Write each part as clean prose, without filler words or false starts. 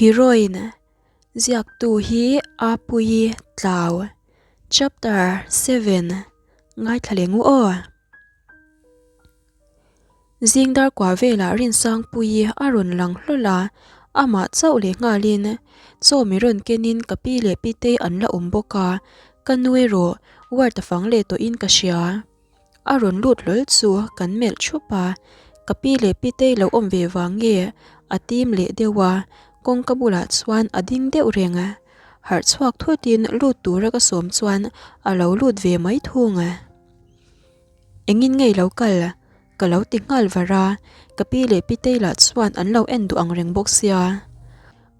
Heroine ziaktu hi Apuii Tlau Chapter 7 Ngaithla leh ngu aw. Zing dar kua velah Rinsangpuii a rawn lang hlawl a, amah chauh leh nghalin chaw mi rawn kenin ka pi leh pitei an la awm bawk a, ka nu erawh ward a fang leh tawhin ka hria. A rawn lut hlawl chu kan melh thup a, ka pi leh pitei lo awm ve vang nge a tim leh deuh a, kawngka bulah chuan a ding deuh reng a, harh chhuak thutin lut tura ka sawm chuan a lo lut ve mai thung a. Engin ngei lo kal? Ka lo ti nghal var a, ka pi leh pitei lah chuan an lo en duh ang reng bawk sia.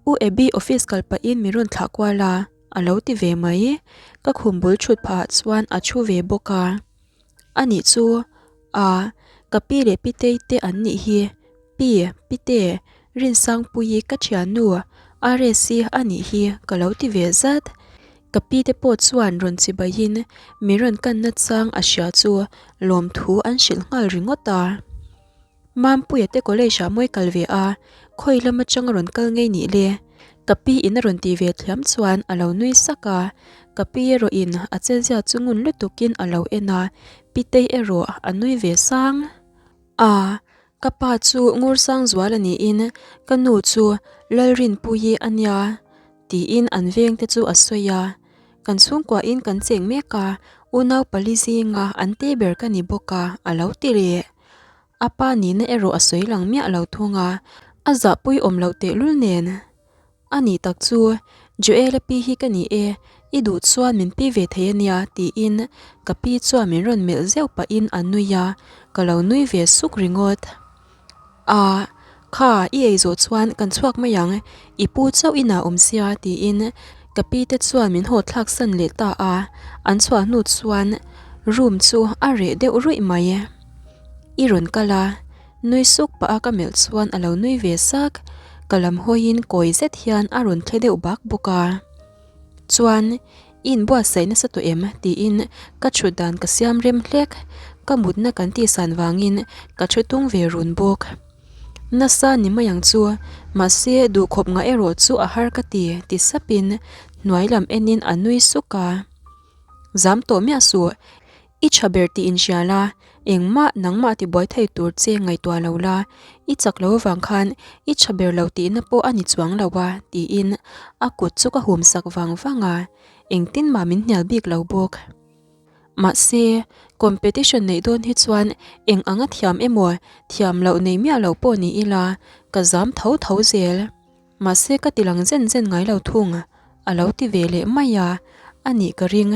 U Abby office kal pahin min rawn thlah kual a, a lo ti ve mai. Ka khum bul thut phahah chuan a thu ve bawk a. Anih chu, a, ka pi leh pitei te an nih hi. Pi, Pite, Rinsangpuii ka thiannu, RS-i a nih hi ka lo ti ve zat. Ka pi te pawh chuan rawn chibaiin mi rawn kanna chang a hria chu lawmthu an hrilh nghal ringawt a. Mampuia te college ah mawi kal ve a, khawi lam atang a rawn kal ngei nih le? Ka pi in a rawn ti ve thiam chuan a lo nui sak a, ka pi erawh in a chezia chu ngun lutuk in a lo en a, Pitei erawh a nui ve sang. A, ka pa chu Ngursangzuala niin ka nu chu Lalrinpuii a nia tiin an veng te chu a sawi a. Kan chhungkuahin kan cheng mek a, unau pali zinga an te ber ka ni bawk a, a lo ti leh. A pa nihna erawh a sawi lang miah lo thung a, a zahpui awm loh tehlul nen. A nih tak chu, Joel-a pi hi ka ni e, i duh chuan min pi ve thei a nia tiin ka pi chuan min rawn melh zeuh pahin a nui a, ka lo nui ve suk ringawt. A, kha i ei zawh chuan kan chhuak mai ang, i pu chauh inah awm sia tiin ka pi te chuan min haw thlak san leh ta a, an chhuah hnu chuan room chu a reh deuh ruih mai. I rawn kal a, nui suk pah a ka melh chuan a lo nui ve sak, ka lam hawiin kawi zet hian a rawn thle deuh bak bawk a. Chuan i inbuatsaih nasa tawh em? tiin ka thut dan ka siam rem hlek, ka mutna kan tihsan vangin ka thu tung ve run bawk. Nasa ni mai ang chu, mahse duhkhawp ngah erawh chu a har ka ti, ti sapin hnuai lam enin a nui suk a. Zam tawh miah suh, I tha ber tih inhria la, engmah nangmah tibuai thei tur che ngaihtuah lo la, i chak lo avang khan i tha ber lo tihna pawh a ni chuang lo a tiin a kut chu ka hum sak vang vang a, engtin mah min hnial bik lo bawk. Mahse, competition neih dawn hi chuan eng anga thiam emaw thiam loh nei miah lo pawh ni ila ka zam tho tho zel. Mahse ka ti lang zen zen ngai lo thung a lo ti ve leh mai a, a nih ka ring.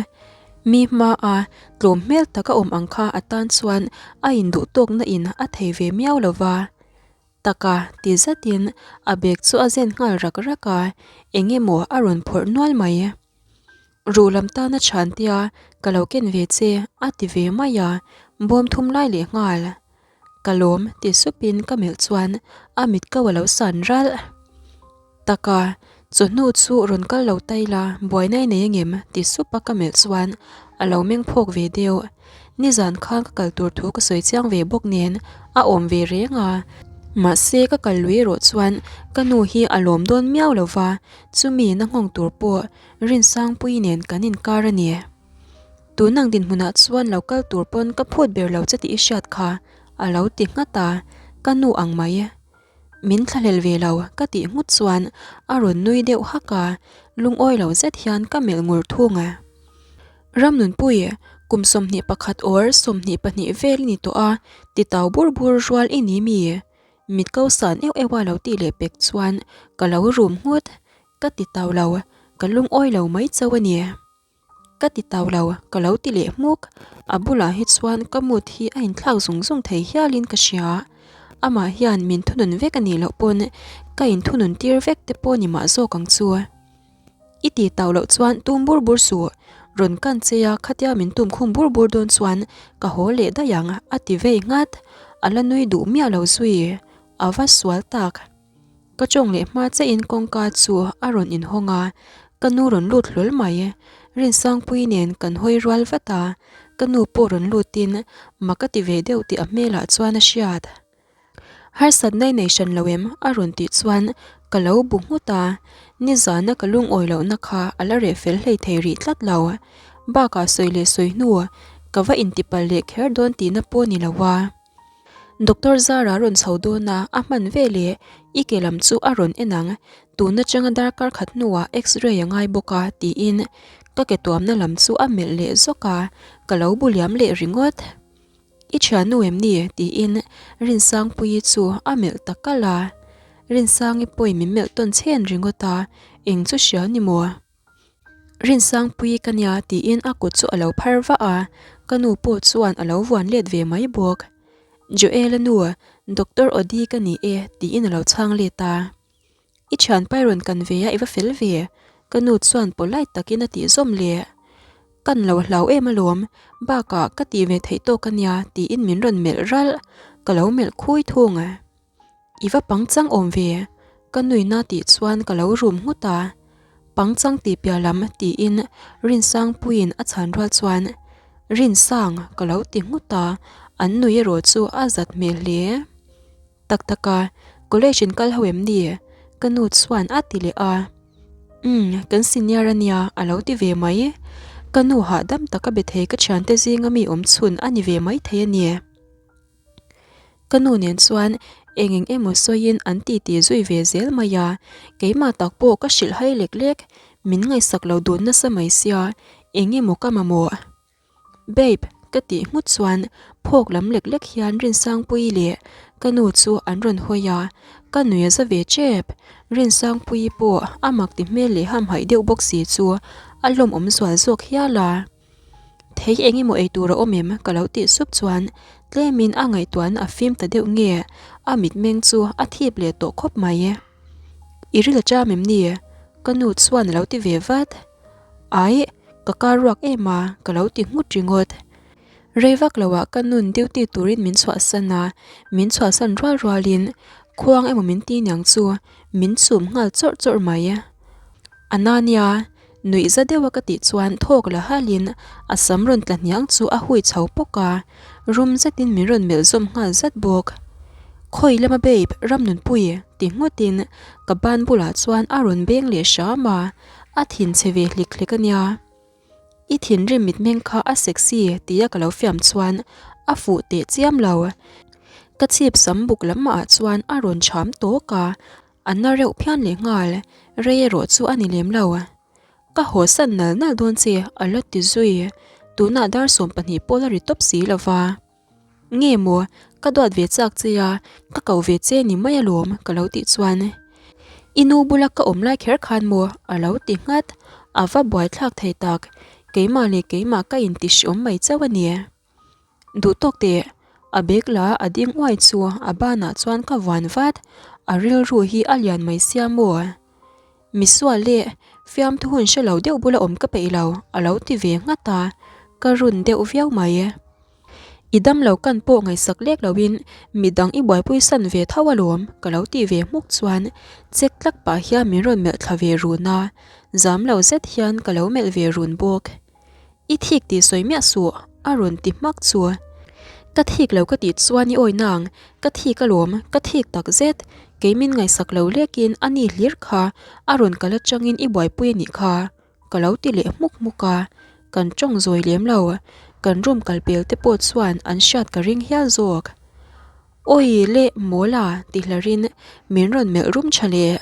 Mi hma a tlawm hmel tak a awm ang kha a tan chuan a induh tawkna in a thei ve miau lo va. Taka ti zatin a bag chu a zen nghal rak rak a, eng emaw a rawn phawrh nual mai. Ruh lam tana chhan tia ka lo ken ve che a ti ve mai a, bawm thum lai leh nghal. Ka lawm ti supin ka melh chuan a mit ko a lo san ralh. Taka, chawhnu chu rawn kal lo ta ila buaina i nei angem ti supa ka melh chuan a lo meng phawk ve deuh. Nizan khan ka kal tur thu ka sawi chiang ve bawk nen a awm ve reng a. Mahse ka kal lui erawh chuan ka nu hi a lawm dawn miau lo va, chumi na nghawng tur pawh Rinsangpui nen kan inkar a ni. Tun ang dinhmunah chuan lo kal tur pawn ka phut ber lo che tih i hriat kha, a lo ti nghat a, ka nu ang mai. Min thlahlel ve lo ka tih nghut chuan a rawn nui deuh hak a, lungawi lo zet hian ka melh ngur thung a. Ramnunpui, kum 21 or 22 vel i ni tawh a, ti tau bur bur rual i ni mi? Mit ko san euh euh a lo tih leh pek chuan ka lo rum nghut, ka ti tau lo, ka lungawi lo mai chauh a ni. Ka ti tau lo, ka lo ti leh hmuk. A bulah hi chuan ka mood hi a inthlak zung zung thei hialin ka hria. Amah hian min thunun vek a nih loh pawn ka inthunun tir vek te pawh ni mah zawk ang chu. I ti tau loh chuan tum bur bur suh, rawn kan che a khatia min tum khum bur bur dawn chuan ka haw leh daih ang a ti vei nghat. A la nui duh miah lo zui. A va sual tak. Ka tawng leh hma chiahin kawngka chu a rawn inhawng a, ka nu rawn lut hlawl mai. Rinsangpui nen kan hawi rual vat a, ka nu pawh rawn lutin mak a ti ve deuh tih a hmelah chuan a hriat. Harsatna i nei hran lo em? a rawn tih chuan Ka lo bu nghut a, nizana ka lungawi lohna kha a la reh fel hlei thei rih tlat lo. Bakah sawi leh sawi hnu ka va intipalh leh kher dawn tihna pawh ni lo a. Doctor Zara rawn chho dawn a, a hman ve leh i ke lam chu a rawn en ang, tun atanga darkar khat hnuah x-ray a ngai bawk a tiin ka ke tuamna lam chu a melh leh zawk a, ka lo bu liam leh ringawt. I thiannu em ni? tiin Rinsangpuii chu a melh ta kalh a, Rinsangi pawhin min melh tawn chhen ringawt a, eng chu hria ni maw? Rinsangpuii ka nia tiin a kut chu a lo phar vah a, ka nu pawh chuan a lo vuan let ve mai bawk. Joel-a nu, Doctor Odi ka ni e tiin a lo chhang let a. I thianpai rawn kan ve a i va fel ve, ka nu chuan polite takin a tih zawm leh. Kan lo hlau em alawm, bakah ka tih ve theih tawk a nia tiin min rawn melh ralh, ka lo melh khui thung. I va pangchang awm ve, ka nuina tih chuan ka lo rum nghut a. Pangchang tih piah lam tiin Rinsangpuiin a chhan rual chuan Rinsang ka lo ti nghut a, an nui erawh chu a zat hmel hle. Tak tak a, college in kal ho em ni? Ka nu chuan a ti leh a. Umm, kan senior a nia a lo ti ve mai. Ka nu hahdam taka be thei ka thiante zinga mi awm chhun a ni ve maithei a ni. Ka nu nen chuan eng eng emaw sawiin an titi zui ve zel mai a, keimah tak pawh ka hrilh hai lek lek, min ngaihsak lo dun nasa mai sia, eng emaw ka mamawh. Babe, ka tih nghut chuan phawk lam lek lek hian Rinsangpuii leh ka nu chu an rawn hawi a, ka nui a za ve tep. Rinsangpuii pawh a mak ti hmel leh hamhaih deuh bawk si chu a hlawmawm zual zawk hial a. Thei eng emaw ei tur a awm em? Ka lo tih sup chuan tlemin a ngaihtuahna a fim ta deuh nge a mitmeng chu a thip leh tawh khawp mai. I ril a cham em ni? Ka nu chuan a lo ti ve vat. Aih, ka kar ruak em a, ka lo ti nghut ringawt. Rei vak loah ka nun duty turin min chhuahsan a, min chhuahsan rual rualin khuang emaw min ti niang chu min chum nghal chawrh chawrh mai. A na nia, Nuih za deuha ka tih chuan thawk la halin a sam rawn tla hniang chu a hui chho pawk a, rum zetin min rawn melh zawm nghal zat bawk. Khawi lama babe, Ramnunpui, ti ngawtin ka ban bulah chuan a rawn beng leh hram a, a thin chhe ve hlik hlek a nia. I thinrim mitmeng kha a sexy tia ka lo fiam chuan a fuh teh chiam lo. Ka chhip sam buk lamah chuan a rawn cham tawk a, A na reuh phian leh nghal, rei erawh chu a ni lem lo. Ka haw san nal nal dawn che a la ti zui, tunah dar 12 pawh la ri tawp si lo va. Nge maw, ka duat ve chak che a, ka ko ve che ni mai alawm ka lo tih chuan. I nu bula ka awm lai kher khan maw a lo ti nghat, a va buaithlak thei tak, keimah leh keimah ka inti hriawm mai chauh a ni. Duh tawk teh, a bag la a ding uai chu a banah chuan ka vuan vat, a rilru hi a lian mai sia maw? Misual leh fiamthu hun hre lo deuh bula awm ka peih lo, a lo ti ve nghat a, ka run deuh viau mai. I dam lo kan pawh ngaihsak lek loin midang i buaipui san ve tho alawm, ka lo ti ve hmuk chuan check tlak pah hian min rawn melh thla ve run a, zam lo zet hian ka lo melh ve run bawk. I thik tih sawi miah suh, a rawn ti hmak chu. Ka thik lo ka tih chuan i awi nang, ka thik alawm, ka thik tak zet, kei min ngaihsak lo lekin a ni hlir kha a rawn kal atangin i buaipui a nih kha, ka lo ti leh hmuk hmuk a, kan tawng zawi lem lo, kan room kal pel te pawh chuan an hriat ka ring hial zawk. Awi leh mawl a ti hlarin min rawn melh rum tha leh,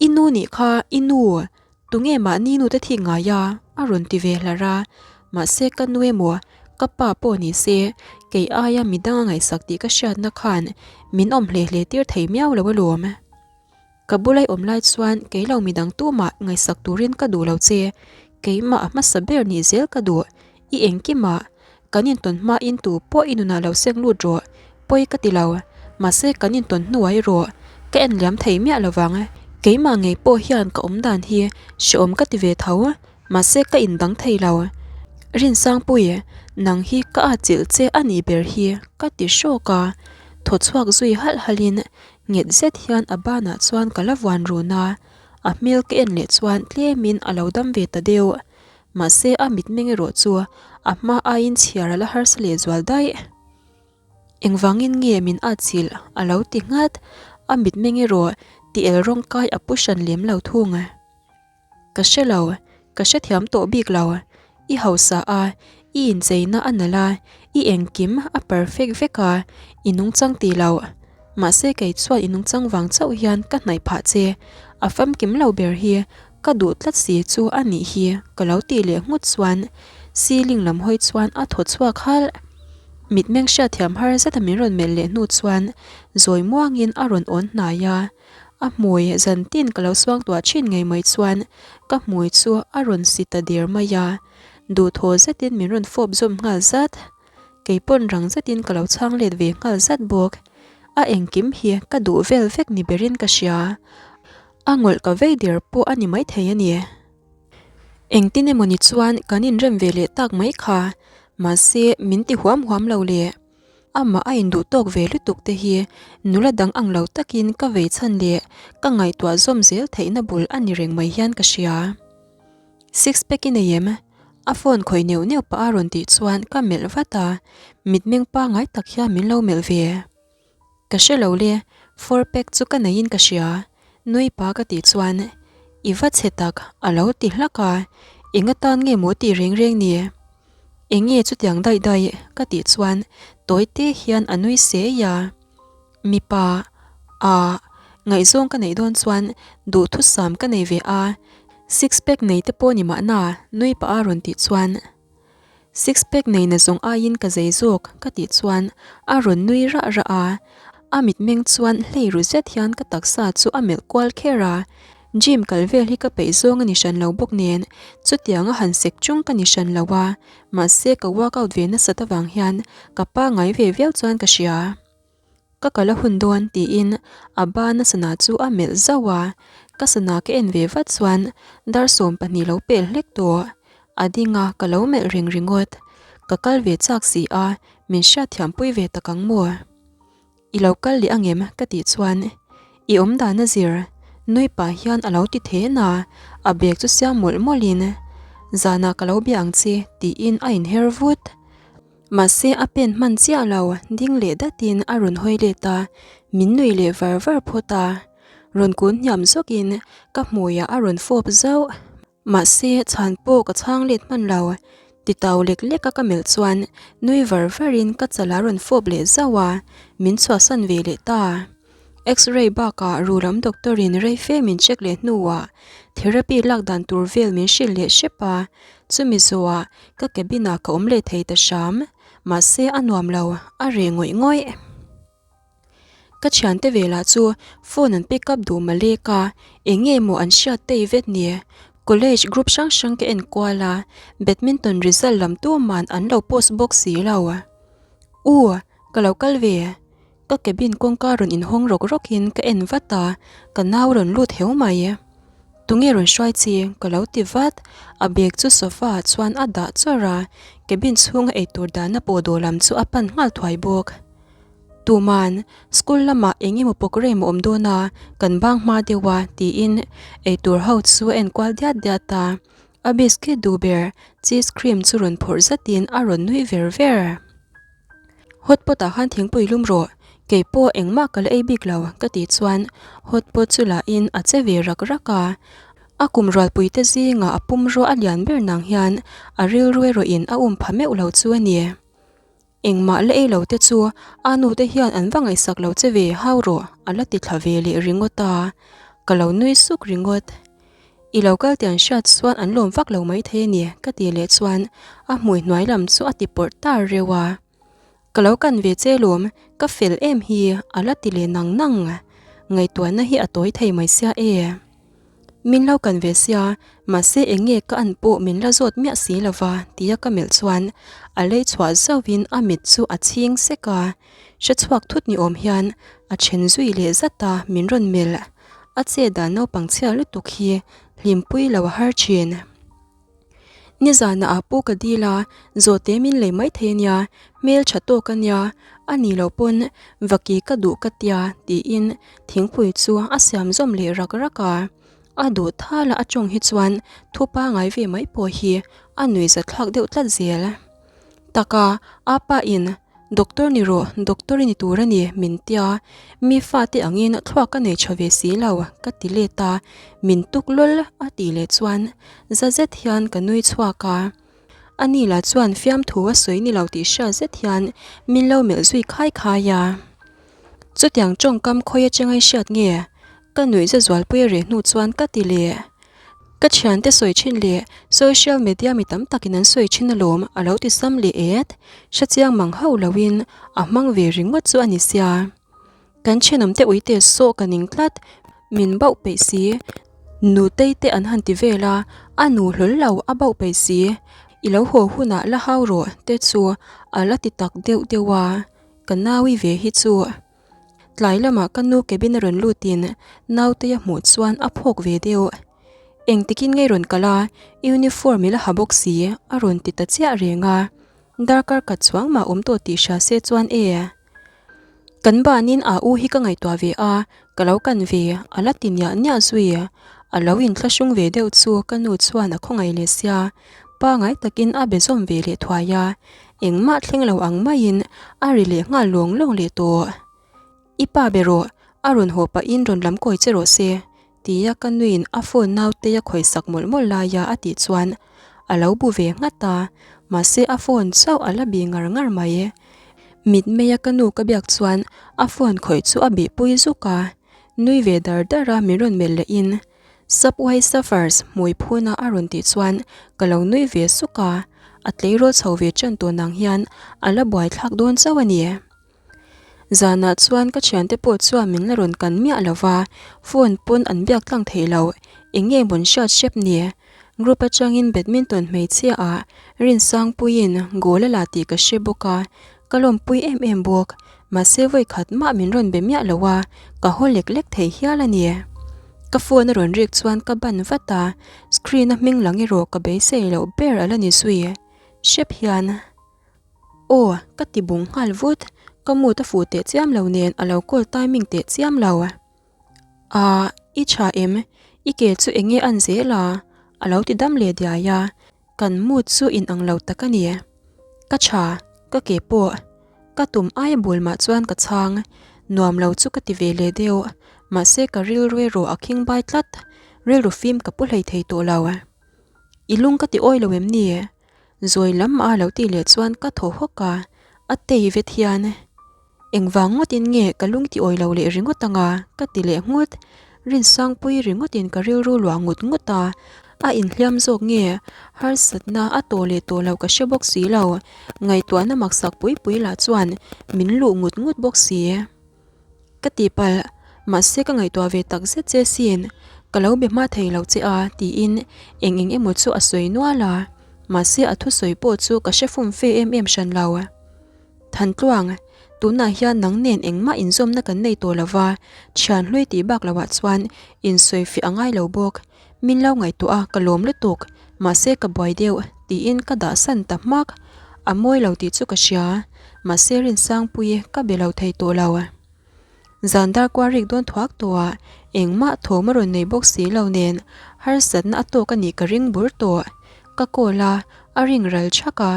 I nu nih kha, i nu, Tunge mahni nute thik ngai a? a rawn ti ve hlar a, mahse ka nu emaw ka pa pawh ni se kei aia midang a ngaihsak tih ka hriatna khan min awm hle hle tir thei miau lo alawm. Ka bula i awm lai chuan kei lo midang tumah ngaihsak turin ka duh lo che, keimah a hmasa ber nih zel ka duh, I engkimah kan intawn hmain tu pawh i nunah lo seng lut rawh, pawi ka ti lo. Mahse kan intawn hnuah erawh ka en liam thei miah lo vang. Keimah ngei pawh hian ka awm dan hi hrehawm ka ti ve tho, mahse ka indang thei lo. Rinsangpui, nang hi ka atchilh che a nih ber hi ka ti hrawk a, thaw chhuak zui halh halhin nghet zet hian a banah chuan ka la vuan run a, a hmel ka en leh chuan tlemin a lo dam ve ta deuh. Mahse a mitmeng erawh chu a hma aiin chhiar a la harsa leh zual daih. Engvangin nge min atchilh a lo ti nghat, a mitmeng erawh Ti el rawng kai a pu hran lem lo thung. Ka hre lo, ka hrethiam tawh bik lo. I hausa a, i incheina a nalh a, i engkim a perfect vek a, i nungchang ti lo. Mahse kei chuan i nungchang vang chauh hian ka hnaih phah che. A famkim lo ber hi ka duh tlat si chu a nih hi ka lo tih leh nghut chuan ceiling lam hawi chuan a thaw chhuak halh. Mitmeng hriatthiam har zeta min rawn melh leh hnu chuan zawi muangin a rawn awn hnai a. A hmui zan tin ka lo suangtuah thin ngei mai chuan ka hmui chu a rawn si ta der mai a, duhthaw zetin min rawn fawp zawm nghal zat. Kei pawn rang zetin ka lo chhang let ve nghal zat bawk. A engkim hi ka duh vel vek ni berin ka hria. A ngawlh ka vei der pawh a ni maithei a ni. Engtin emawni chuan kan inrem ve leh tak mai kha, mahse min ti huam huam lo le. Amah a induh tawk ve lutuk te hi nula dang ang lo takin ka vei chhan leh ka ngaihtuah zawm zel theihna bul a ni reng mai hian ka hria. Six pack i nei em? A phone khawih neuh neuh pah a rawn tih chuan ka melh vat a, mitmeng pangngai tak hian min lo melh ve. Ka hre lo le, four pack chu ka neiin ka hria, nui pa ka tih chuan i va chhe tak a lo ti hlak a, eng atan nge maw tih reng reng ni? Eng nge chutiang daih daih ka tih chuan tawi te hian a nui sei a, mipa ah ngaihzawng ka neih dawn chuan duhthusam ka nei ve a, six pack nei te pawh ni mahna nui pah a rawn tih chuan. Six pack nei na zawng aiin ka zei zawk ka tih chuan a rawn nui rah rah a, a mitmeng chuan hlei ru zet hian ka taksa chu a melh kual kher a, gym kal vel hi ka peih zawng a ni hran lo bawk nen chutianga han sek chung ka ni hran lo a, mahse ka workout ve nasat avang hian ka pangai ve viau chuan ka hria. Ka kal a hun dawn tiin a bana sana chu a melh zauh a, ka sana ka en ve vat chuan dar 12 lo pel hlek tawh. A ding a, ka lo melh reng ringawt. Ka kal ve chak si a, min hriatthiam pui ve tak ang maw? I lo kal leh angem? ka tih chuan I awm dan a zir, nui pah hian a lo ti then a, a bag chu siam mawlh mawlhin Zanah ka lo bia ang che tiin a inher vut. Mahse a pen hman chiah lo, ding leh datin a rawn hawi let a, min nuih leh var var phawt a. Rawn kun hniam zawkin ka hmuiah a rawn fawp zauh. Mahse chhan pawh ka chhang let hman lo, titau lek lek a ka melh chuan nui var varin ka chal a rawn fawp leh zauh a, min chhuahsan ve leh ta. X-ray bakah ru lam doctor in rei fe min check leh hnuah therapy lak dan tur vel min hrilh leh hrep a, chumi zawhah ka cabin ah ka awm leh thei ta hram, mahse a nuam lo, a reh ngawih ngawih. Ka thiante ve lah chu phone an pick up duh malek a, eng nge maw an hriat tei vet ni? College group hrang hrang ka en kual a, badminton result lam tuman an lo post bawk si lo. U, ka lo kal ve. Ka cabin kawngka rawn inhawng rawk rawkin ka en vat a, ka nau rawn lut heu mai. Tunge rawn hruai chi? Ka lo ti vat. A bag chu sofa ah chuan a dah chawrh a, cabin chhunga eitur dahna pawh dawh lam chu a pan nghal thuai bawk. Tuman, school lamah eng emaw programme a awm dawn a, kan bang hma deuh a, tiin eitur ho chu a en kual diat diat a. A biscuit duh ber cheese cream chu rawn phawrh zatin a rawn nui ver ver. Hot pot ah khan thingpui lum rawh, kei pawh engmah ka la ei bik lo ka tih chuan hot pot chu lah in a che ve rak rak a. A kum rualpui te zingah a pum ruah a lian ber nang hian a rilru erawh in a um pha meuh lo chu a ni. Engmah la ei lo te chu a nu te hian an va ngaihsak lo che ve hau rawh a la ti thla ve leh ringawt a, ka lo nui suk ringawt. I lo kal tih an hriat chuan an lawm vak lo maithei a ni ka tih leh chuan a hmui hnuai lam chu a ti pawrh tar reuh a. Ka lo kan ve che lawm, ka fel em hi a la ti leh nang nang. Ngaihtuahna hi a tawi thei mai sia e. Min lo kan ve sia, mahse eng nge ka an pawh min la zawt miah si lo va tia ka melh chuan a lei chhuah zauhin a mit chu a chhing sek a. Hre chhuak thut ni awm hian a then zui leh zat a min rawn melh. A che dan naupang chhia lutuk hi hlimpui lo a har thin. Nizanah a pu ka dil a, zawhte min lei mai thei ania, hmel tha tawk ania, a ni lo pawn vaki ka duh ka tia tiin thingpui chu a siam zawm leh rak rak a. A duh thala a tawng hi chuan thu pangai ve mai pawh hi a nuihzathlak deuh tlat zel. Taka, a pa in. Doctor ni rawh, doctor i ni tur a ni, min tia. Mi fate angin thluak ka nei tha ve si lo, ka ti let a. Min tuk lawl a tih leh chuan za zet hian ka nui chhuak a. A ni lah chuan fiamthu a sawi ni lo tih hriat zet hian min lo melh zui khai khai a. Chutiang tawngkam khawi atanga i hriat nge? Ka nuih za zualpui a reh hnu chuan ka ti leh. Ka thiante sawi thin leh social media mi tam takin an sawi thin alawm a lo ti sam leh et. Hrechiang mang hauh loin a hmang ve ringawt chu a ni sia. Kan thenawmte uite saw ka ning tlat, min bauh peih si. Nutei te an han ti vel a, a nu hlawl lo a bauh peih si. I lo haw hunah la hau rawh te chu a la ti tak deuh deuh a, ka naui ve hi chu. Tlai lamah ka nu cabin a rawn lutin nautei a hmuh chuan a phawk ve deuh. Engtikin ngei rawn kal a, uniform i la ha bawk si a rawn ti ta chiah reng a. Darkar khat chuang mah awm tawh tih hria se chuan e. Kan banin a u hi ka ngaihtuah ve a, ka lo kan ve, a la ti niah niah zui. A lo inthlahrung ve deuh chu ka nu chuan a khawngaih leh sia, pangai takin a be zawm ve leh thuai a, engmah thleng lo ang maiin a ri leh nghal lawng lawng leh tawh. I pa be rawh, a rawn haw pahin rawn lam kawi che rawh se, Tia ka nuin a phone nautei a khawihsak mawlh mawlh laia a tih chuan a lo bu ve nghat a, mahse a phone chauh a la bih ngar ngar mai. Mitmeia ka nu ka biak chuan a phone khawih chu a bihpui zuk a, nui ve dar dar a min rawn melh lehin Subway Surfers hmui phuna a rawn tih chuan ka lo nui ve suk a, a tleirawl chho ve ṭan tun ang hian a la buaithlak dawn chauh a ni. Zanah chuan ka thiante pawh chuan min la rawn kan miah lo va, phone pawn an biak tlang thei lo, eng nge mawn hriat hrep ni? Group atangin badminton hmeichhia ah Rinsangpuiin goal a la tih ka hre bawk a, ka lawmpui em em bawk, mahse vawi khat mah min rawn be miah lo a, ka haw lek lek thei hial a ni. Ka phone a rawn rik chuan ka ban vat a, screen a hming lang erawh ka beisei loh ber a la ni zui hrep hian. Aw, ka ti bung nghal vut. Ka mood a fuh teh chiam lo nen a lo call timing teh chiam lo. Ahh, i tha em? I ke chu eng nge an zel a? A lo ti dam leh diai a, kan mood chu in ang lo tak a ni. Ka tha, ka ke pawh. Ka tum aia bul mah chuan ka chhang. Nuam lo chu ka ti ve leh deuh. Mahse ka rilru erawh a khing bai tlat. Rilru fim ka pu hlei thei tawh lo. I lung ka ti awi lo em ni? Zawi lam a lo tih leh chuan ka thaw hawk a, a tei vet hian engvang ngawtin nge ka lung ti awi lo leh ringawt anga ka ti leh nghut. Rinsangpui ringawtin ka rilru luah ngut ngut a, a inhliam zawk nge harsatna a tawh leh tawh loh ka hre bawk si lo, ngaihtuahna maksak pui pui lah chuan min luh ngut ngut bawk si. Ka tihpalh, mahse ka ngaihtuah ve tak zet che sin, ka lo be hma thei lo che a tiin eng eng emaw chu a sawi nual a, mahse a thusawi pawh chu ka hre fum fe em em hran lo. Thantluang, tunah hian nang nen engmah inzawmna kan nei tawh lo va, thian hlui tih bak loah chuan insawifiah a ngai lo bawk, min lo ngaihtuah a ka lawm lutuk, mahse ka buai deuh tiin ka dah san ta hmak, a mawi lo tih chu ka hria, mahse Rinsangpuii ka be lo thei tawh lo. Zan dar kual rik dawn thuak tawhah engmah thawm a rawn nei bawk si lo nen harsatna a tawk a nih ka ring bur tawh. Ka call a, a ring ral thak a,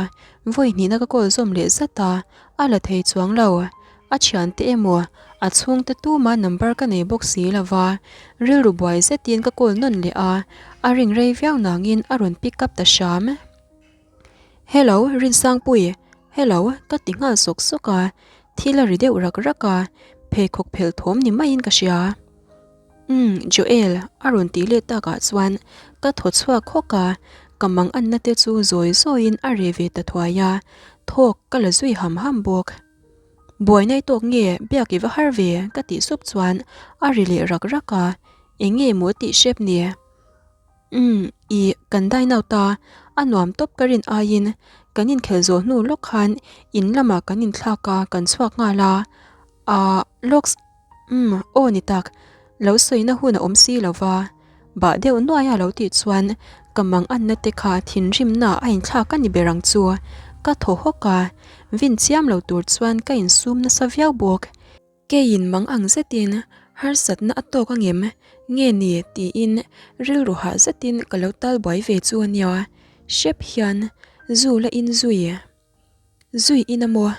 vawi hnihna ka call zawm leh zat a, a la thei chuang lo. A thiante emaw a chhungte tuma number ka nei bawk si lo va, rilru buai zetin ka call nawn leh a, a ring rei viau nangin a rawn pick up ta hram. Hello Rinsangpui, hello ka ti nghal sawk sawk a, thil a ri deuh rak rak a, pheikhawk phelh thawm ni maiin ka hria. Umm Joel a rawn tih leh takah chuan ka thaw chhuak hawk a, ka mang anna te chu zawi zawiin a reh ve ta thuai a, thawk ka la zui ham ham bawk. Buaina i tawk nge biak i va har ve ka tih sup chuan a ri leh rak rak a, eng nge maw tih hrep ni? Umm, ih, kan dine out a, a nuam tawp ka rin aiin kan inkhelh zawh hnu lawk khan in lamah kan inthlak a, kan chhuak nghal a, ah, lawks, umm, aw ni tak, lo sawina hun a awm si lo va, bah deuh nuai a lo tih chuan ka mang anna te kha thinrimna a inthlak a ni ber ang chu, ka thaw hawk a, vin chiam lo tur chuan ka insum nasa viau bawk. Keiin mang ang zetin harsatna a tawk angem nge ni tiin rilru hah zetin ka lo tal buai ve chu a nia, hrep hian zu la in zui zui in a maw?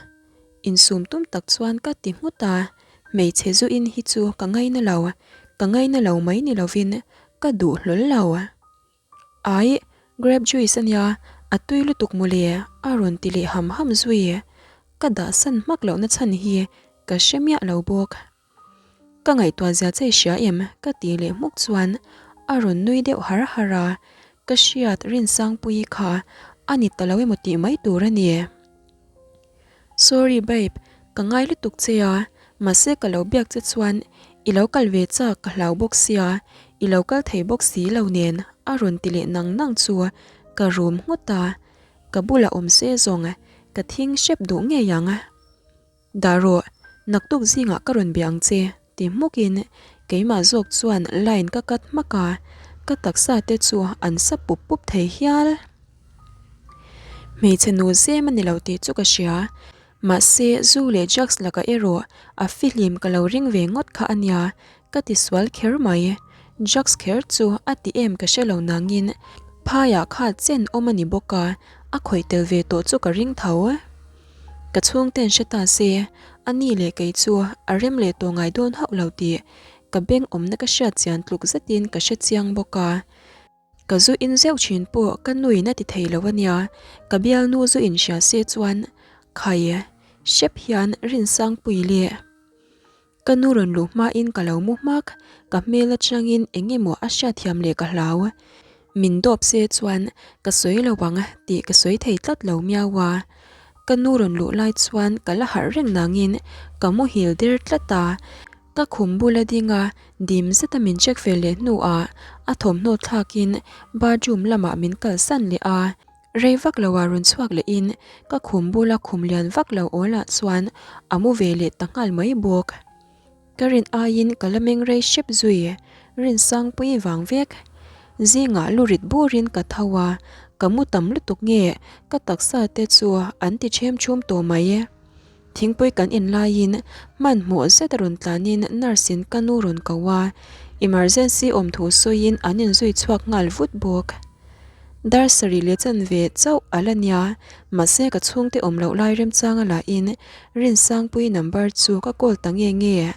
Insum tum tak chuan ka ti nghut a, hmeichhe zu in hi chu ka ngaina lo, ka ngaina lo mai ni lovin ka duh hlawl lo. Aih, grape juice a nia, a tui lutuk mawle a rawn ti leh ham ham zui. Ka dahsan hmak lohna chhan hi ka hre miah lo bawk. Ka ngaihtuah zia che i hria em? ka tih leh hmuk chuan a rawn nui deuh har har a, ka hriat Rinsangpuii kha a ni ta lo emaw tih mai tur a ni. Sorry babe, ka ngai lutuk che a, mahse ka lo biak che chuan i lo kal ve chak ka hlau bawk sia, i lo kal thei bawk si lo nen a rawn ti leh nang nang chu ka rum nghut a, ka bulah awm se zawng ka thing hrep duh ngei ang. Dah rawh, naktuk zingah ka rawn bia ang che, ti hmukin keimah zawk chuan line ka cut hmak a, ka taksa te chu an sa pup pup thei hial. Hmeichhe nu zem a ni lo tih chu ka hria, mahse zu leh drugs lakah erawh a fihlim ka lo ring ve ngawt kha a nia, ka ti sual kher mai. Drugs kher chu a ti em ka hre lo nangin phaiah kha chen awm a ni bawk a, a khawih tel ve tawh chu ka ring tho. Ka chhungten hre ta se, a ni leh kei chu a rem leh tawh ngai dawn hauh lo tih ka beng awmna ka hriat chian tluk zetin ka hre chiang bawk a. Ka zu in zeuh thin pawh ka nuin a ti thei lo a nia, ka bialnu zu in hria se chuan khai hrep hian Rinsangpui leh. Ka nu rawn luh hmain ka lo mu hmak, ka hmel atangin eng emaw a hriatthiam leh ka hlau. Min dawp se chuan ka sawi lo ang tih ka sawi thei tlat lo miau a. Ka nu rawn luh lai chuan ka la harh reng nangin ka muhil der tlat a. Ka khum bula ding a, dim zeta min check fel leh hnuah a thawmhnaw thlakin bathroom lamah min kalsan leh a. Rei vak lo ah rawn chhuak leh in ka khum bula khum lian vak lo awl ah chuan a mu ve leh ta nghal mai bawk. Ka rin aiin ka la meng rei hrep zui, Rinsangpui vang vek. Zingah lu rit burin ka tho a, ka mu tam lutuk nge ka taksa te chu an ti ṭhem ṭhum tawh mai. Thingpui kan in laiin hmanhmawh zet a rawn tlanin nurse in ka nu rawn ko a, emergency awm thu sawiin an inzui chhuak nghal vut bawk. Dar sarih leh chanve chauh a la nia, mahse ka chhungte awm loh lai remchanga lahin Rinsangpui number chu ka call ta nge nge.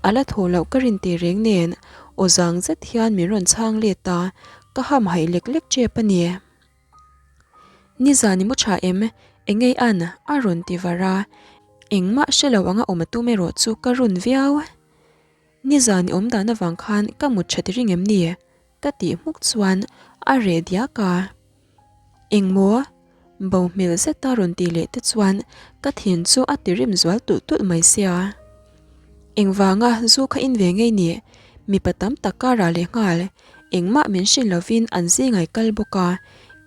A la thaw loh ka rin teh reng nen aw zang zet hian min rawn chhang let a, ka hamhaih lek lek tep a ni. Nizan i mu tha em? Engei an? A rawn ti var a. Engmah hre lo anga awm a tum erawh chu ka run viau. Nizan i awm dan avang khan ka mut tha ti ring em ni? Ka tih hmuk chuan a reh diak a. Engmaw? Bo hmel zeta rawn ti leh te chuan ka thin chu a ti rim zual tulh tulh mai sia. Engvanga zu kha in ve ngei ni? Mipa tam tak karah leh nghal Engmah min hrilh lovin an zingai kal bawk a,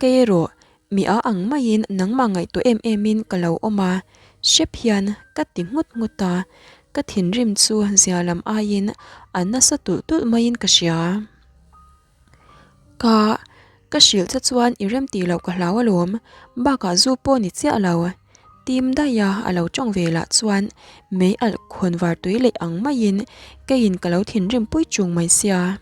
kei erawh mi a ang maiin nangmah ngaihtuah em emin ka lo awm a, hrep hian ka ti nghut nghut a, ka thinrim chu zia lam aiin a nasa tulh tulh maiin ka hria. Ka ka hrilh che chuan i rem tih loh ka hlau alawm, bakah zu pawh ni chiah lo. Tim daih a a lo tawng ve lah chuan mei alh khawn var tui leh ang maiin keiin ka lo thinrim pui chung mai sia.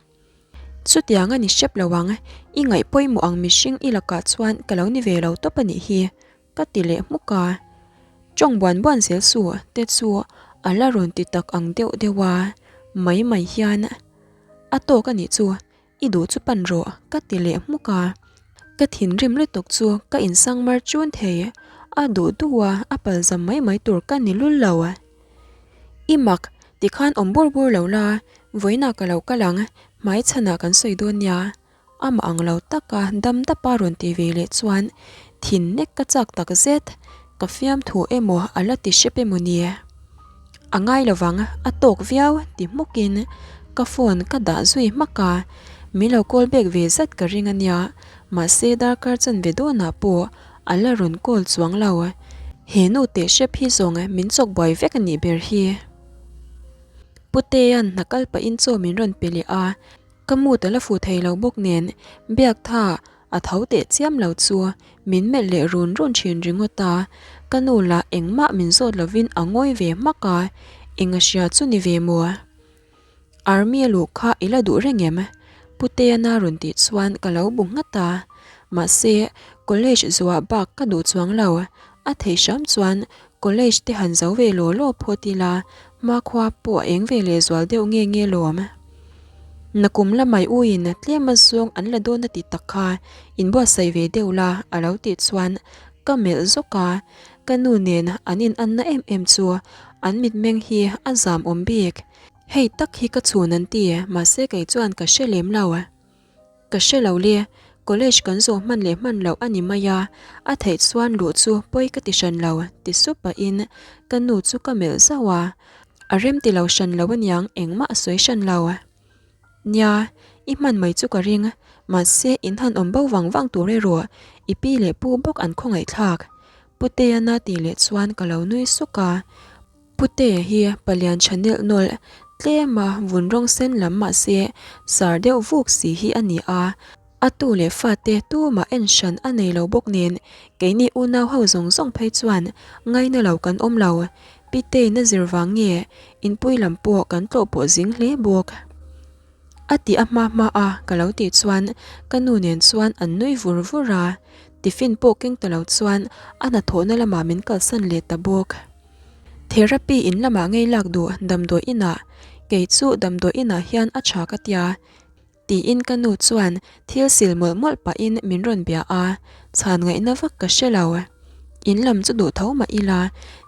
Chutiang a ni hrep lo ang, i ngaih pawimawh ang mihring i lakah chuan ka lo ni ve lo tawp a nih hi, ka ti leh hmuk a. Tawng buan buan zel suh te chu a la rawn ti tak ang deuh deuh a, mai mai hian a tawk a nih chu, i duh chu pan rawh ka ti leh hmuk a. Ka thinrim lutuk chu ka insang mar chun thei, a duh duh a, a palzam mai mai tur ka ni lul lo. I mak, tikhan awm bur bur lo la, vawiinah ka lo kal ang, hmai chhanah kan sawi dawn nia. Amah ang lo taka dam dapa rawn ti ve leh chuan thin nek ka chak tak zet, ka fiamthu emaw a la ti hrep emaw ni? A ngai lovang, a tawk viau ti hmukin ka phone ka dah zui hmak a, min lo call back ve zat ka ring a nia, mahse darkar chanve dawnah pawh A la rawn call chuang lo. He nu teh hrep hi zawng min chawk buai vek a nih ber hi. Putea'n hna kal pahin chaw min rawn pe leh a, ka mood a la fuh thei lo bawk nen Biaktha a tho teh chiam lo chu min melh leh run run thin ringawt a, ka nu lah engmah min zawt lovin a ngawi ve hmak a, eng a hria chu ni ve maw? Army a luh kha i la duh reng em? Puteana rawn tih chuan ka lo bu nghat a, mahse college zuah bak ka duh chuang lo, a theih hram chuan College te han zo ve law law phawt ila, hmakhua pawh a eng ve leh zual deuh nge nge lawm. Nakum lamai uin tlem a zawng an la dawn a ti tak kha, inbuatsaih ve deuh la a lo tih chuan ka melh zawk a, ka nu nen an inanna em em chu an mitmeng hi a zam awm bik. Hei tak hi ka chhun an ti, mahse kei chuan ka hre lem lo. Ka hre lo le, college kan zawh hman leh hman loh a ni mai a, a theih chuan luh chu pawi ka ti hran lo ti sup pahin ka nu chu ka melh zauh a, a rem ti lo hran lo aniang engmah a sawi hran lo. Nia, i hman mai chu ka ring, mahse in han awm bo vang vang tur erawh i pi leh pu bawk an khawngaih thlak Putea-na tih leh chuan ka lo nui suk a. Putea hi palian tha nelh nawlh, tlema vun rawng sen lam mahse sar deuh vuk si hi a ni a, a tu leh fate tumah en hran a nei lo bawk nen keini unau ho zawng zawng phei chuan ngaina lo kan awm lo. Pitei'n a zir vang nge inpui lam pawh kan tlawh pawh zing hle bawk. A tih a hma hma a ka lo tih chuan ka nu nen chuan an nui vur vur a, tiffin pawh keng ta lo chuan a hnathawhna lamah min kalsan leh ta bawk. Therapy in lamah ngei lak duh damdawi inah, kei chu damdawi inah hian a tha ka tia, tiin ka nu chuan thil sil mawlh mawlh pahin min rawn bia a, chhan ngaihna vak ka hre lo. In lam chu duh tho mah ila,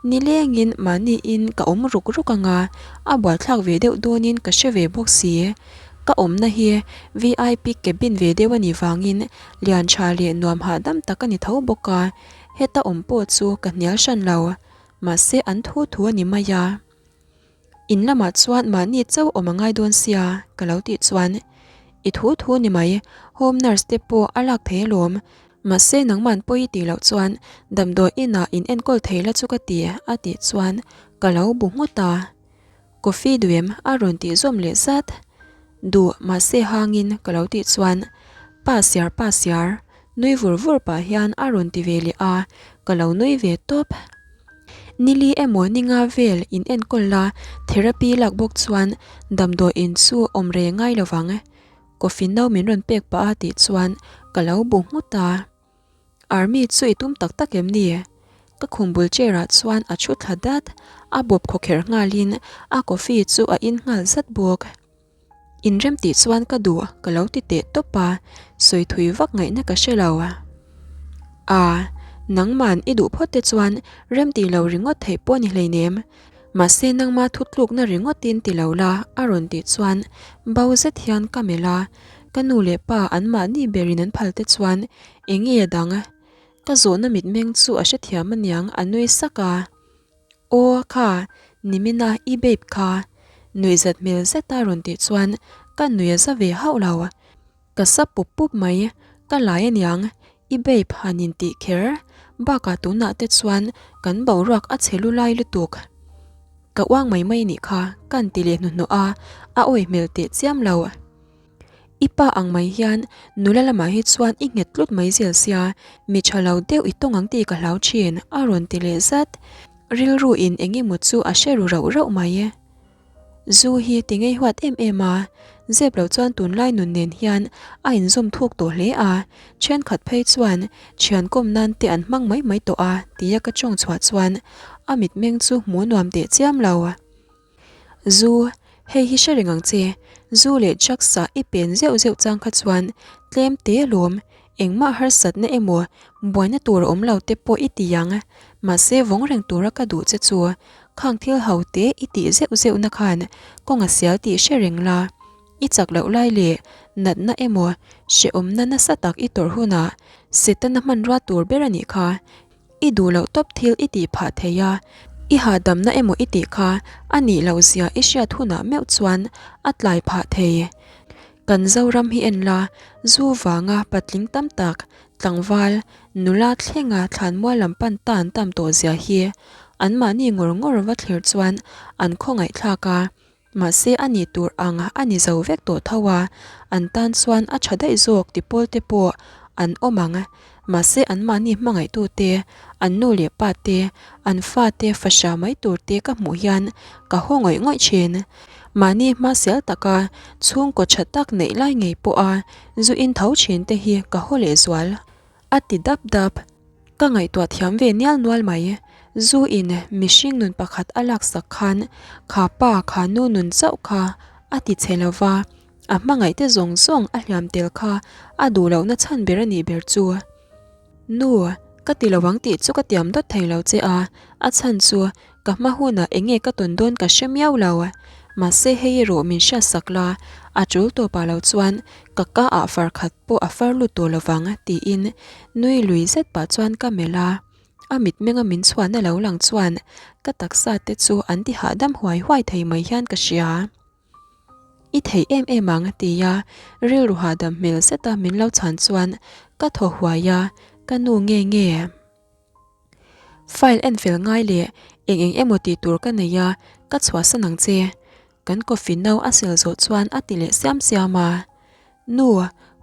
nilengin mahniin ka awm ruk ruk anga, a buaithlak ve deuh dawnin ka hre ve bawk si. Ka awmna hi vip cabin ve deuh a nih vangin lian tha leh nuam hahdam tak a ni tho bawk a, Heta awm pawh chu ka hnial hran lo, mahse an thu thu a ni mai a. In lamah chuan mahni chauh awm a ngai dawn sia ka lo tih chuan, I thu thu ni mai, home nurse te pawh a lak thei alawm, mahse nangman pawi i tih loh chuan damdawi inah in enkawl thei la chu ka ti a tih chuan ka lo bu nghut a. Coffee duh em? a rawn tih zawm leh zat. Duh, mahse hangin ka lo tih chuan Pa siar pa siar, nui vur vur pah hian a rawn ti ve leh a, ka lo nui ve tawp. Nili emaw ninga vel in enkawl la, therapy lak bawk chuan damdawi in chu awm reng ngai lovang. Coffee no min rawn pek pah a tih chuan ka lo bu nghut a. Army chu i tum tak tak em ni? Ka khum bul chair ah chuan a thu thla dat, a bawp khawkherh nghalin a coffee chu a in nghal zat bawk. Inrem tih chuan ka duh ka lo ti teh tawp a, sawi thui vak ngaihna ka hre lo. A, nangman i duh phawt te chuan rem tih lo ringawt theih pawh ni hleinem, mahse nangma thutlukna ringawtin ti lo la a rawn tih chuan bo zet hian ka melh a, Ka nu leh pa an mahni berin an phal te chuan eng nge a dang? Ka zawhna mitmeng chu a hrethiam aniang a nui sak a. Aw kha, nimina i babe kha. Nuihzat hmel zeta rawn tih chuan ka nui a za ve hauh lo. Ka sa pup pup mai, ka lai aniang i babe han intih kher bakah tunah te chuan kan boruak a chhe lu lai lutuk. Ka uang mai mai nih kha kan ti leh hnuhnawh a, a awi hmel teh chiam lo. I pa ang mai hian nula lamah hi chuan i nghet tlut mai zel sia, mi tha lo deuh i tawng ang tih ka hlau thin, a rawn ti leh zat. Rilru in eng emaw chu a hre ru rauh rauh mai. Zu hi ti ngei huat em em a, zep lo chuan tunlai nun nen hian a inzawm thuk tawh hle a, thenkhat phei chuan thian kawm nan te an hmang mai mai tawh a tia ka tawng chhuah chuan a mitmeng chu hmuh nuam teh chiam lo. Zu, hei hi hre reng ang che, zu leh drugs ah i pen zeuh zeuh chang kha chuan tlem te alawm, engmah harsatna emaw buaina tur a awm lo te pawh i ti ang, mahse vawng reng tura ka duh che chu khang thil ho te i tih zeuh zeuh na khan kawng a sial tih hre reng la, i chak loh lai leh natna emaw hrehawmna nasa tak i tawrh hunah Setana hmanrua tur ber a nih kha. I duh loh tawp thil i tih phah thei a, i hahdamna emaw i tih kha a nih loh zia i hriat hunah meuh chuan a tlai phah thei. Kan Zoram hi en la, zu vanga patling tam tak, tlangval, nula thlenga thlanmual lam pan ta an tam tawh zia hi anmahni ngawr ngawr va thlir chuan an khawngaihthlak a, Mahse a nih tur ang a ni zo vek tawh tho a, an tan chuan a tha daih zawk ti pawl te pawh an awm ang. Mahse anmahni hmangaihtu te, an nu leh pa te, an fa te fahra mai tur te ka hmuh hian ka haw ngawih ngawih thin. Mahni hma sel taka chhungkaw tha tak neih lai ngei pawha zu in tho thin te hi ka haw lehzual. A ti dap dap. Ka ngaihtuah thiam ve nial nual mai. Zu in mihring nun pakhat a laksak khan kha pa kha nu nun chauh kha a ti chhe lo va, a hmangaihte zawng zawng a hliam tel kha a duh lohna chhan ber a nih ber chu. Nu, ka ti lo ang tih chu ka tiam dawt thei lo che a, a chhan chu ka hma hunah eng nge ka tawn dawn ka hre miau lo. Mahse hei erawh min hriatsak la, a tul tawpah lo chuan ka ka ah far khat pawh a far lut tawh lovang tiin nui lui zet pah chuan ka melh a. A mitmenga min chhuahna lo lang chuan ka taksa te chu an ti hahdam huai huai thei mai hian ka hria. I theih em em ang tia rilru hahdam hmel zeta min lo chhan chuan ka thaw huai a, ka nu nge nge. File en fel ngai leh eng eng emaw tih tur ka nei a, ka chhuahsan ang che. Kan coffee no a sel zawh chuan a ti leh siam siam a. Nu,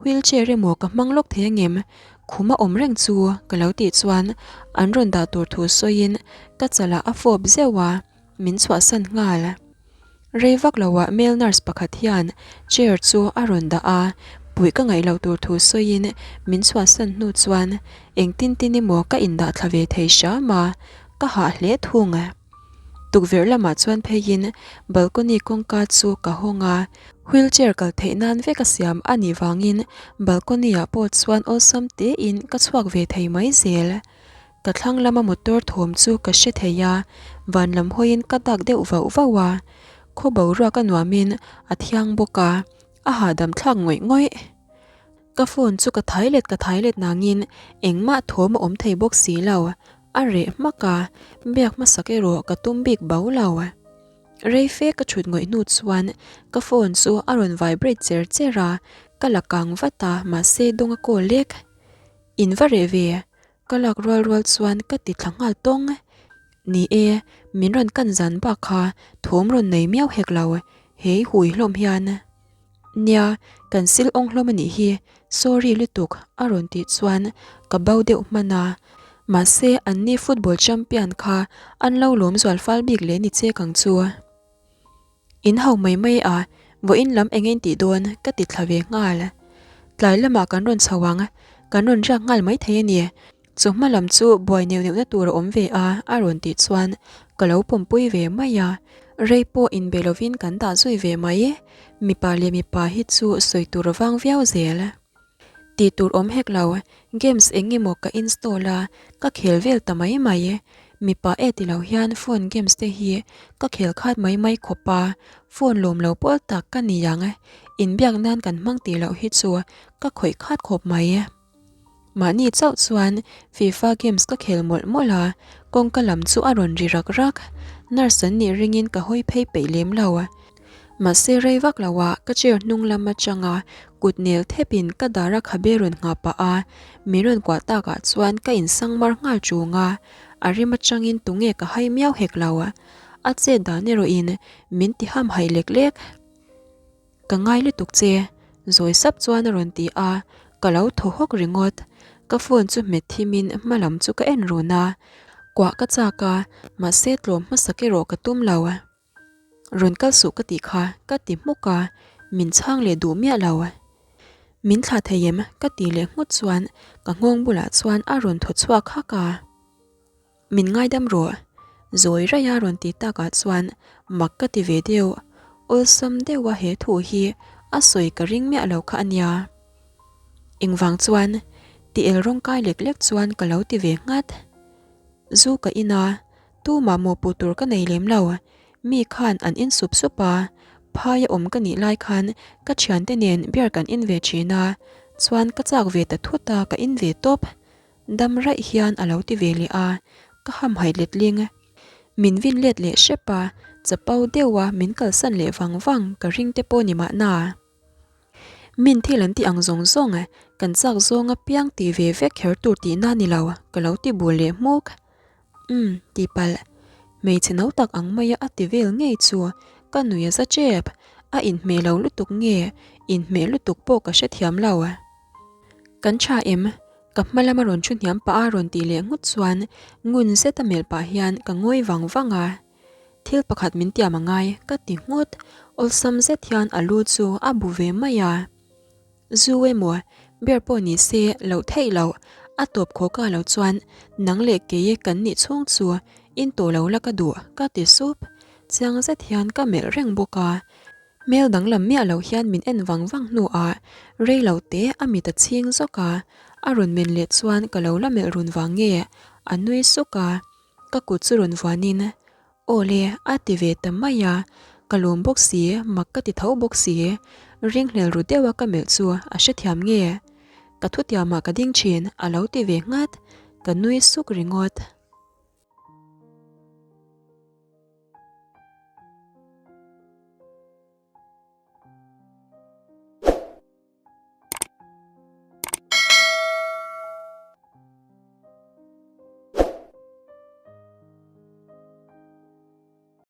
wheelchair emaw ka hmang lawk thei angem? Khum a awm reng chu ka lo tih chuan an rawn dah tur thu sawiin ka chalah a fawp zeuh a, min chhuahsan nghal. Rei vak loah male nurse pakhat hian chair chu a rawn dah a, puih ka ngaih loh tur thu sawiin min chhuahsan hnu chuan engtin tin emaw ka indah thla ve thei hram a, ka hah hle thung. Tukverh lamah chuan pheiin balcony kawngka chu ka hawng a, wheelchair kal theih nan vek a siam a nih vangin balcony ah pawh chuan awlsam tein ka chhuak ve thei mai zel. Ka thlang lama motor thawm chu ka hre thei a, van lam hawiin ka dak deuh vauh vauh a, khaw boruak a nuamin a thiang bawk a, a hahdam thlak ngawih ngawih. Ka phone chu ka thai let ka thai let nangin engmah thawm a awm thei bawk si lo, a reh hmak a, biak hmasak erawh ka tum bik bo lo. Rei fe ka thut ngawih hnu chuan ka phone chu a rawn vibrate cher cher a, ka la kang vat a mahse dawng a call lek. In va reh ve, Ka lak rual rual chuan ka ti thla nghal tawng. Ni e, min rawn kan zan bak kha thawm rawn nei miau hek lo, hei hui hlawm hian. Nia, kan sil awng hlawm a nih hi, sorry lutuk a rawn tih chuan ka bo deuh hman a. Mahse, anni football champion kha an lo lawm zual fal bik leh ni che kang chu. In ho mai mai a, vawiin lam eng in tih dawn ka ti thla ve nghal. Tlai lamah kan rawn chho ang, kan rawn riak nghal mai thei a ni. Chu hma lam chu buai neuh neuhna tur a awm ve a, a rawn tih chuan ka lo pawmpui ve mai a. Rei pawh inbe lovin kan dah zui ve mai. Mipa leh mipa hi chu sawi tur a vang viau zel. Tih tur awm hek lo, games eng emaw ka install a, ka khel vel ta mai mai. Mipa e ti lo hian phone games te hi ka khel khat mai mai khawp a, phone lawm lo pawl tak ka ni ang. Inbiak nan kan hmang tih loh hi chu ka khawih khat khawp mai. Mahni chauh chuan FIFA games ka khel mawlh mawlh a, kawngka lam chu a rawn ri rak rak. Nurse an nih ringin ka hawi phei peih lem lo. Mahse rei vak lo ah ka chair hnung lam atanga kut nel thep in ka dar a khabe rawn nghah pah a, min rawn kuah tak ah chuan ka in sang mar nghal ṭung a, a rim atangin tunge ka hai miau hek lo. A chet dan erawh in min ti ham haih lek lek. Ka ngai lutuk che, zawi sap chuan a rawn ti a, ka lo thaw hawk ringawt. Ka phone chu hmet thim in hma lam chu ka en run a, kuah ka chak a, mahse tlawm hmasak erawh ka tum lo. Rawn kal suh ka tih kha ka ti hmuk a, min chhang leh duh miah lo. Min thlah thei em? ka tih leh nghut chuan ka nghawng bulah chuan a rawn thaw chhuak hak a. Min ngaidam rawh, zawi raih a rawn ti takah chuan mak ka ti ve deuh, awlsam deuha he thu hi a sawi ka ring miah lo kha a nia. Engvang chuan? Ti el rawng kai lek lek chuan ka lo ti ve nghat. Zu ka in a, Tumah mawhpuh tur ka nei lem lo. Mi khan an in sup sup a, phaia awm ka nih lai khan ka thiante nen beer kan in ve thin a, chuan ka chak ve ta thut a ka in ve tawp. Dam raih hian a lo ti ve leh a, ka hamhaih letling. Min vin let leh hrep a, chapo deuh a min kalsan leh vang vang ka ring te pawh ni mahna. Min thil an tih ang zawng zawng kan chak zawng apiang tih ve vek kher tur tihna ni lo ka lo ti bul leh hmuk. Umm tihpalh, hmeichhe no tak ang maia a ti vel ngei chu ka nui a za tep, a inhmeh lo lutuk nge inhmeh lutuk pawh ka hrethiam lo. Kan tha em? Ka hma lama rawn thu hniam pah a rawn tih leh nghut chuan ngun zeta melh pah hian ka ngawi vang vang a. Thil pakhat min tiam a ngai ka ti nghut, awlsam zet hian a lu chu a bu ve mai a. Zu emaw, beer pawh ni se loh theih loh, a tawp khaw ka lo chuan nang leh kei kan nih chhung chu In tawh lo la ka duh, ka ti sup. Chiang zet hian ka melh reng bawk a. Hmel danglam miah lo hian min en vang vang hnuah rei lo te a mit a chhing zawk a, a rawn men leh chuan ka lo la melh run vang nge a nui suk a, ka kut chu rawn vuanin Aw le a ti ve ta mai a, ka lawm bawk si, mak ka ti tho bawk si, ringhlel ru deuha ka melh chu a hrethiam nge? Ka thutiamah ka ding thin a lo ti ve nghat, ka nui suk ringawt.